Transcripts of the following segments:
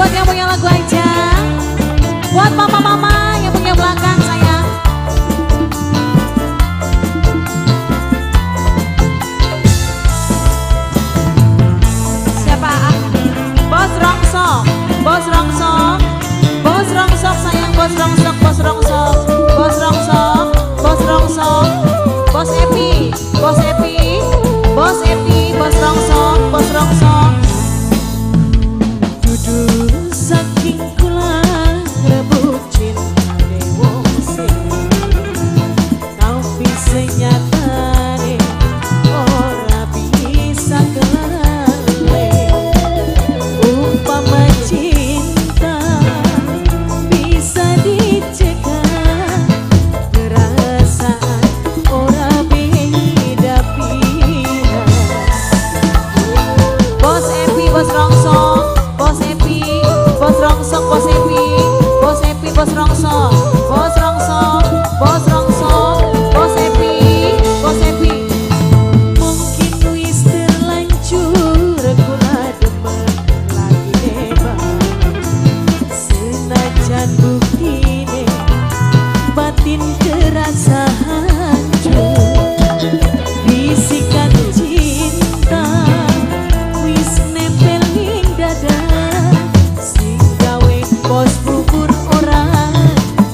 buat yang punya lagu aja. Buat mama-mama yang punya belakang sayang. Siapa? Bos Rongsok, Bos Rongsok, Bos Rongsok sayang, Bos Rongsok, Bos Rongsok, Bos Rongsok, Bos Rongsok, Bos Epi, Bos Epi, Bos Epi, Bos Rongsok, Bos Rongsok. Duduk saking kula rebut cintane wong sing tapi senyatane ora bisa kelalen. Umpama cinta bisa dicegah, perasaan ora beda pihak. Bos Epi, Bos Rongsok, Bos Epi, Bos Rongsok, Bos Epi, Bos Epi, Bos Rongsok, Bos Rongsok, Bos Rongsok, Bos Epi, Bos Epi. Mungkin wis terlanjur kula demen lagi nembak, senajan buktine batin kerasa hancur. Bisikan cinta wis nempel ning dada, sing gawe bos bubur ora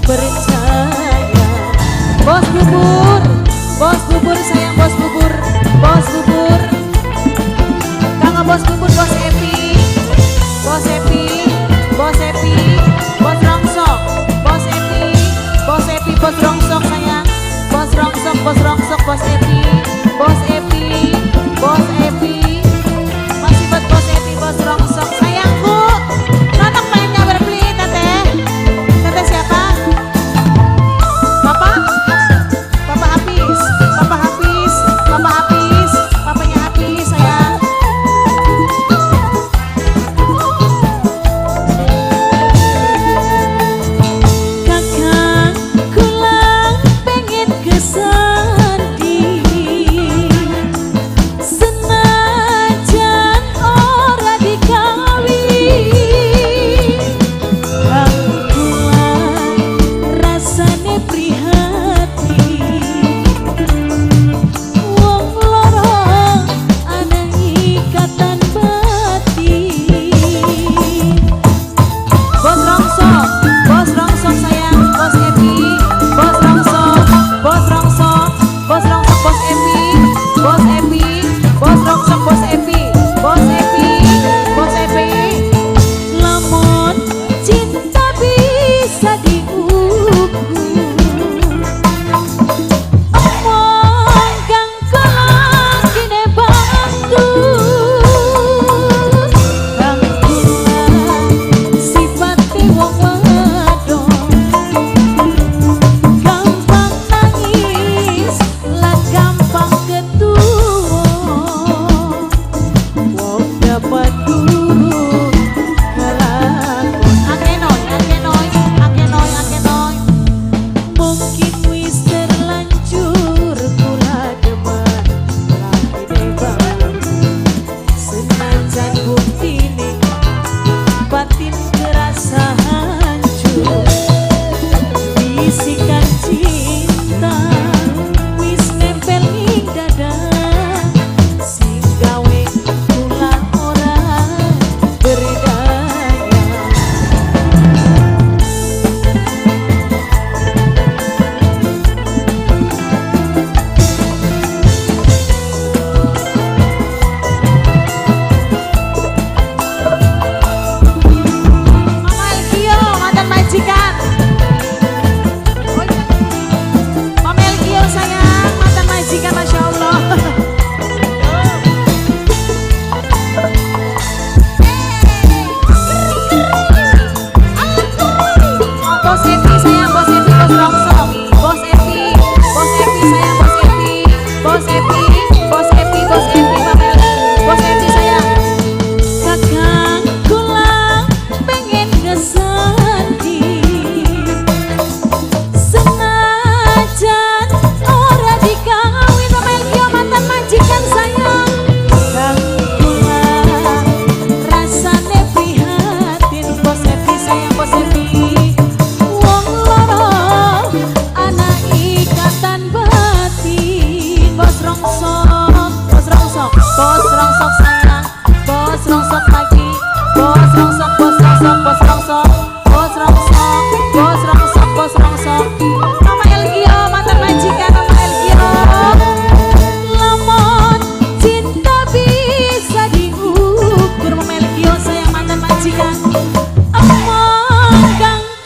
percaya. Bos bubur, bos bubur sayang, bos bubur, bos bubur. Kanggo bos bubur, Bos Epi, Bos Epi, Bos Epi, Bos Rongsok, Bos Epi, Bos Epi, Bos Rongsok sayang, Bos Rongsok, Bos Rongsok, Bos Epi, Bos Epi, Bos Epi. Masih buat Bos Epi, Bos Rongsok sayangku. Notok pengen nyabar beli teteh. Teteh siapa? Bapak? Bapak Hafiz, Bapak Hafiz, Bapak Hafiz, papanya Hafiz sayang. Kakang kula pengen kesandi, Bos rongsok.